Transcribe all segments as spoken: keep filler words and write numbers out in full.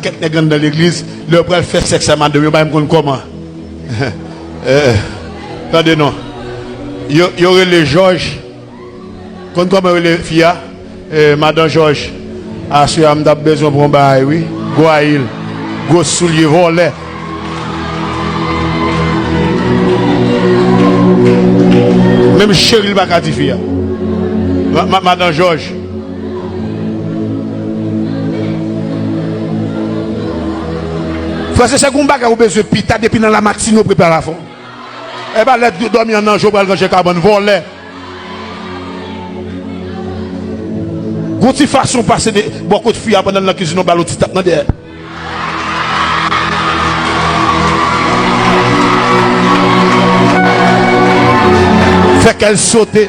Kèk nèg anndan legliz, lè yo pral fè sèks a madanm yo, pa menm konn kòman. Eh, tande non. Yo, yo rele Jòj. Konn kòman yo rele fi a? Eh, madan Jòj. Aswè a, m t ap bezwen pran yon bagay, wi. Gwayil. Gwo soulye, vòlè. Menm cheri, l pa ka di fi a. Ma, ma, madan Jòj. Frè, se, se gon bagay ou bezwen pita depi nan lamatin ou prepare afè w. E pa lè dòmi an nan je w pral ranje kabann, vòlè. Gon ti fason pase de bò kot fi a pandan l nan kizin ou ba l yon ti tap nan dèyè. Fè kè l sote.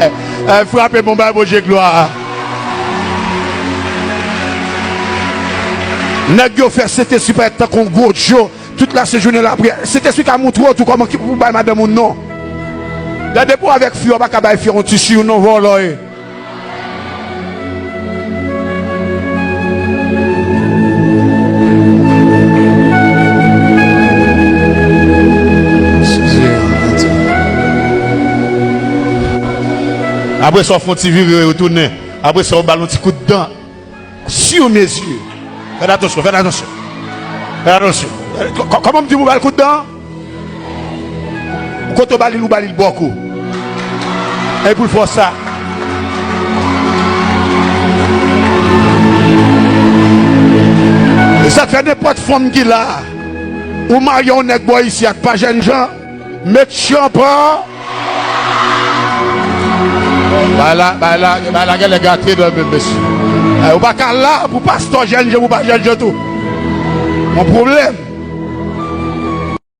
Eh, eh, frape bon bay Bondye glwa. Nèg yo fè Sentespri parèt tankou yon gwo djo. Tout lasent jounen l ap priye. Sentespri ka montre w tou kòman ki pou bay madanm ou non. Lè depi w avèk fi w, w pa ka bay fi w yon ti si w non, vòlò ye. Apre sa, w fè yon ti vire, w tounen. Apre sa, w ba l yon ti kout dan. Sur mesure. Fè atansyon, fè atansyon. Fè atansyon. Kò-, kò-, kòman m di pou ba l kout dan? Kote w ba li l, ou ba li l bò kou. E pou l fè w sa. E sa k fè nenpòt fanm ki la, ou marye yon nèg bò isi a k pa jènjan, met chanpan. Bay la, bay la, bay la genlè gate nan men mesye. Eh, ou pa ka la pou pastè jènjan, ou pa jènjan tou. Yon pwoblèm.